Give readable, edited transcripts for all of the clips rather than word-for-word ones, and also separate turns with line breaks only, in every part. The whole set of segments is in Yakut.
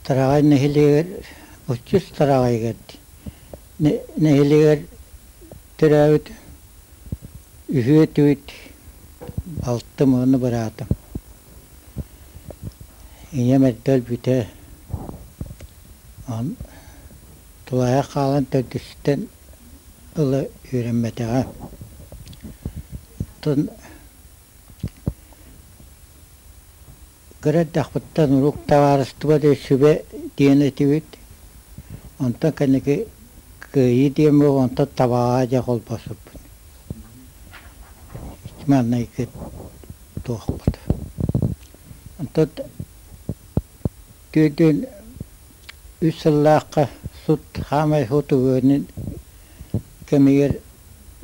Тараҕай нэһилиэгэр Уччус Тараҕайыгар нэһилиэгэр төрөөбүт үһүө этибит, балтым уонна быраатым. Ийэм эрдэ өлбүтэ. Тулаайах хаалан төрдүстэн ыла үөрэммэтэҕэ. Оттон Кыра эрдэхпиттэн урук табаарыстыба да сүбэ диэн этибит. Онтон кэнники Кыайыы диэн буолан, онтон табаҕа дьэ холбосуппут. Маҥнайгы туохпут. Онтон 43 сыллаахха сут хаамай сутугунун кэмигэр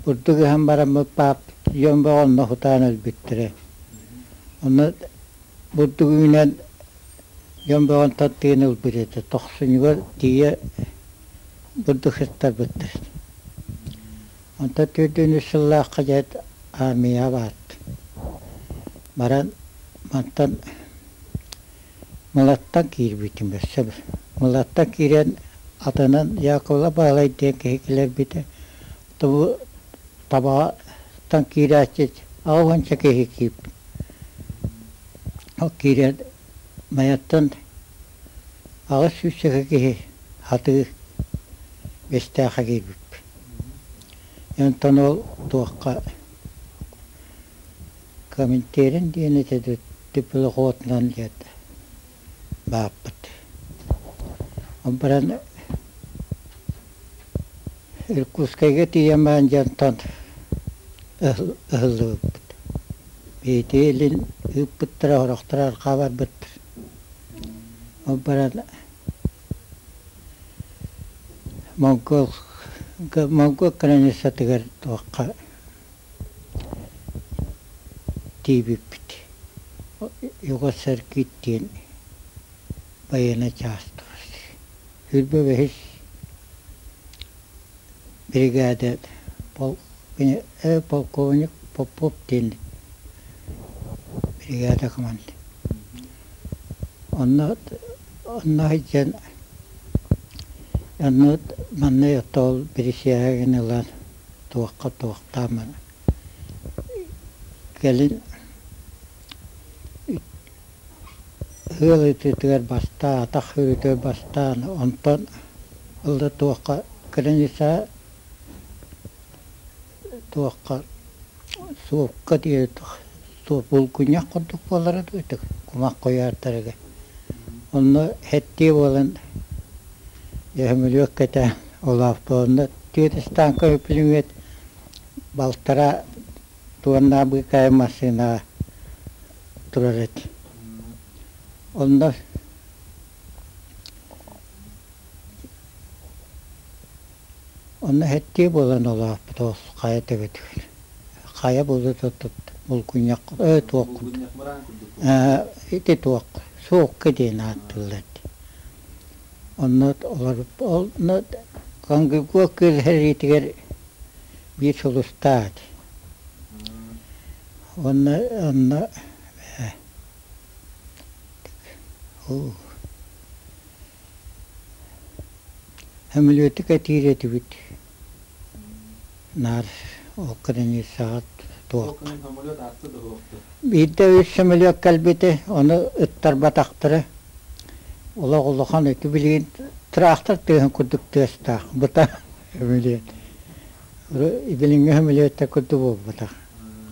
бурдук ыһан бараммыт бааппыт дьон бөҕө онно сутаан өлбүттэрэ. Онно бурдук үүнэн дьон бөҕөнтөн тыын ылбыт этэ. Тохсунньуга тиийэ бурдук сыттарбыттар. Онтон 43 сыллаахха дьэ аармыйаҕа баат. Баран мантан Мылаттан киирбитим өссө. Мылаттан киирэн атынан Яковлев Баһылай диэн киһи кэлэрбитэ. Бу табаҕаттан киирээччи 80 киһи киирбит. Ол киирэн Майаттан 800 киһи хатыы Бэстээххэ киирбиппит. Онтон ол туохха Коминтерн диэн этэ теплоходунан диэт бааппыт. Ол баран Иркутскайга тиийэн баран дьонтон ыһыллыбыппыт. Биһиги илин ыыппыттара, сорохтор арҕаа барбыттар. Ол баран Монгол Монгол границатыгар туохха тиийбиппит. Юго-Саркит диэн байыаннай чаас турар. 25 бригада полковник Попов диэн бригада команда. Онно онно сылдьан онно манна оттоол бирисээһигин ылан туохха туохтааммын кэлин ыал ыытыытыгар бастаан, атах сүүрүүтүгэр бастаан, онтон ыла туохха граница туохха суопка диэри булгунньах курдук буолара дуу кумах куйаартарыгар. Онно хэттии буолан көмүлүөк кэтээн улааппыт. Түөрт ыстааҥка үпүлүмүөт балтараа туонна быыкаайа массыынаҕа турар этэ. Онно онно хэттии буолан улааппыт ол хайа төбөтүгэр. Хайа булду булгунньах туох ити туох суокка диэн ааттыыллар дии. Онно олорбут Кангыгуо күөл сэриитигэр биир сулустаах этэ. Уонна онно сөмөлүөтү кэтиир этибит. Наар ол границаҕа туох. Биирдэ үс сөмөлүөт кэлбитэ, ону ыттарбатахтара. Олох улахан ити билигин тыраахтар тыаһын курдук тыастаах быта сөмөлүөт. Билиҥҥи сөмөлүөттэр курдук буолбатах.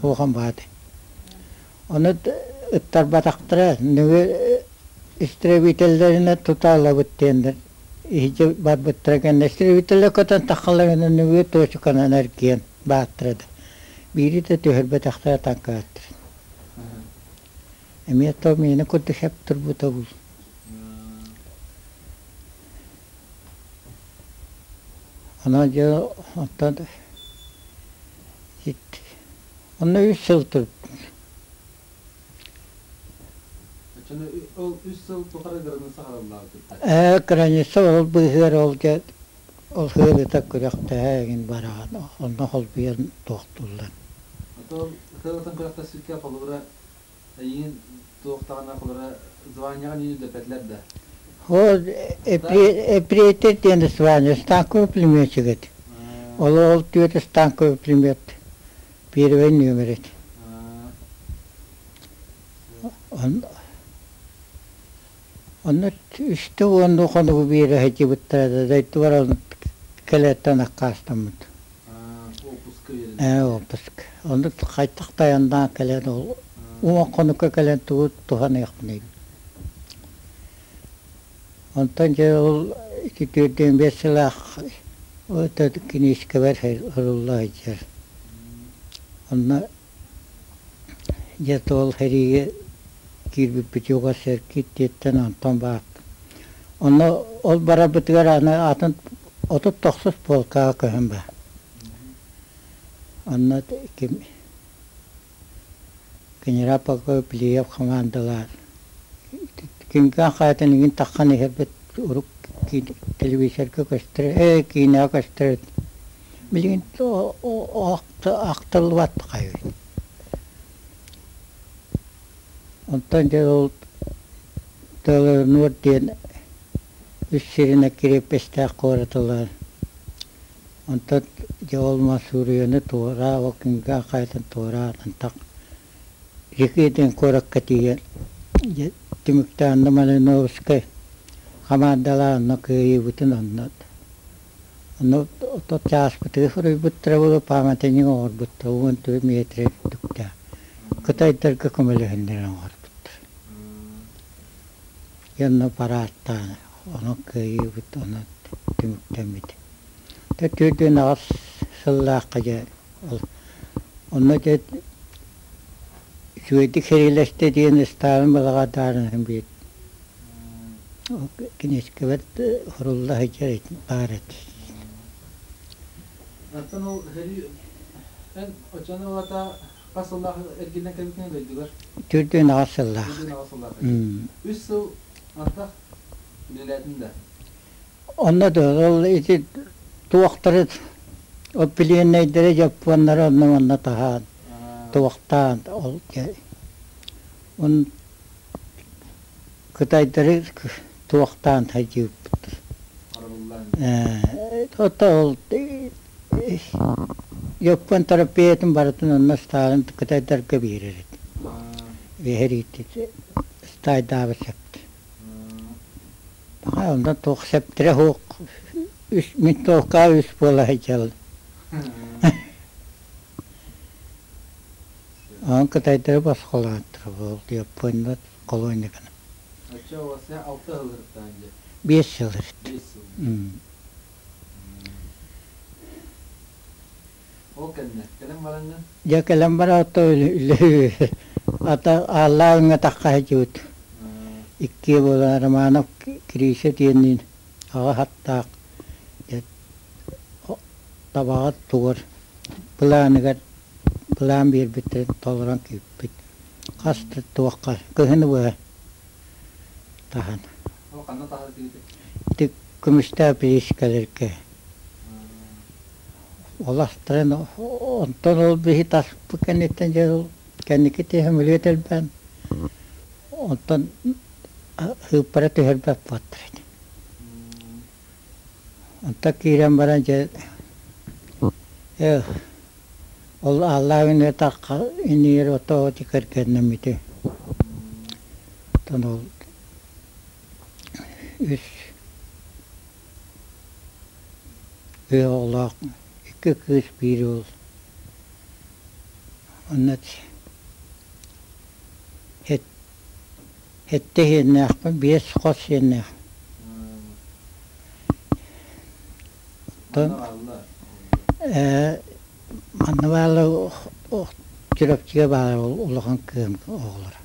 Улахан бааты. Ону ыттарбатахтара, нөҥүө истребителлэринэн тутаалабыт диэннэр иһдьэ барбыттара кэннэ истребителлэр көтөн таххаларына нөҥүө туочуканан эргийэн бааттара да биири да түһэрбэтэхтэрэ таҥкааттар. Эмиэ то миэнэ курдук сөп турбута бул. Онон дьэ оттон онно үс сыл турбут.
Ол үс сыл тухары граница хараллаабыт.
Граница ол быыһыгар ол дьэ ол сыалыта күрэхтэһэ эҥин бараҕын онно холбуйан туохтууллар.
Ото сыалытын күрэхтэспиккэ холобура эйигин туохтаҕына холобура званияҕа ньиин үрдэппэтилэр да?
Ол эпрейтер диэн звание станковый пулеметчик этэ. Ол ол түөрт станковый пулемет первый номер этэ. Онно үстэ уонну хонугу биэрэ сылдьыбыттара да дойдубар кэлэттэн аккаастаммыт. Ээ, отпуск. Онно хайдах тайаннаан кэлэн ол уон хонукка кэлэн тугу туһаныахпыный? Онтон дьэ ол ити 45 сылаах киниискэбэр ылылла сылдьар. Онно Дьэ ол сэриигэ киирбиппит чугас эркиттиэттэн онтон баар. Онно ол барарбытыгар аны атын 39 полкаҕа көһөн баар. Онно ким генерал полковник Плиев хамаандалаан кимгэ хаатын игин таххан иһэрбит урук телевизорга көстөр ээ киинэҕэ көстөр билигин ахтыллыбат хайы. Онтон дьэ ол Тылынур диэн үс сиринэ кириэппэстээх куоратылар. Онтон дьэ ол Мансурияны туораа, ол Кинган хайатын туораан антах Рики диэн куоракка тиийэн дьэ түмүктээн онно Малиновскай хамаандалаан онно кыайыыбытын онно Ону ото чааспытыгар суруйбуттара буолуо, пааматынньык оҥорбуттара 14 миэтэрэ үрдүктээх. Кытайдарга көмөлөһүннэрэн оҥорбуттар. Онно парааттаан, ону кыайыыбыт ону түмүктэммит. 48 сыллаахха дьэ ол онно дьэ үчүгэйдик сэриилэстэ диэн Сталин балаҕандаарын биир Киниискэбэр сурулла сылдьар баар этэ.
Оттон ол сэрии эн оччону ылата хас сыллаах эргиллэн кэлбитиҥ дойдугар?
48 сыллаах.
48 сыллаах. Үс сыл антах үлэлээтин да?
Онно да ол ити туохтары ол пленнэйдэри дьоппуоннары онно манна таһаан туохтаан ол он Кытайдары туохтаан сылдьыбыппыт. Ото ол Дьоппуон торофеятын барытын онно Сталин кытайдарга биэрэр этэ. Биһириитти стайдаабыт сөптө. Баҕа онно туох сөптөрө суох үс винтовка үс буола сылдьаллар. Онон кытайдары босхолоотторо буол Дьоппуоннар колониканы.
Оччо уоса алта сыл ырыттаан дьэ.
5 сыл ырыт.
5 сыл. Ол кэннэ кэлэн бараҥҥын?
Дьэ кэлэн бараатта ата ааллаах үҥэ тахха сылдьыбыт. Иккиэ буолан Романов Кириисэ диэнниин аҕа хаттаах табаҕа тугар былааныгар былаан биэрбиттэрин толорон киирбит. Хас да туохха кыһыны быһа таһан.
Ол ханна таһар этигитий?
Ити көмүстээх бириискэлэргэ. Ол астарын онтон ол биһи таспыт кэнниттэн дьэ ол кэнники сөмөлүөт элбээн онтон сыыппара түһэрбэт буолтар этэ. Онтон киирэн баран дьэ ол Аллаах үнүөтахха иннигэр ото кэргэннэммитим. Оттон ол үс үс оҕолоох икки кыыс биир уол. Онно сэттэ сиэннээхпин, биэс хос сиэннээхпин. Оттон манна бааллар Чурапчыга баар улахан кыым оҕолоро.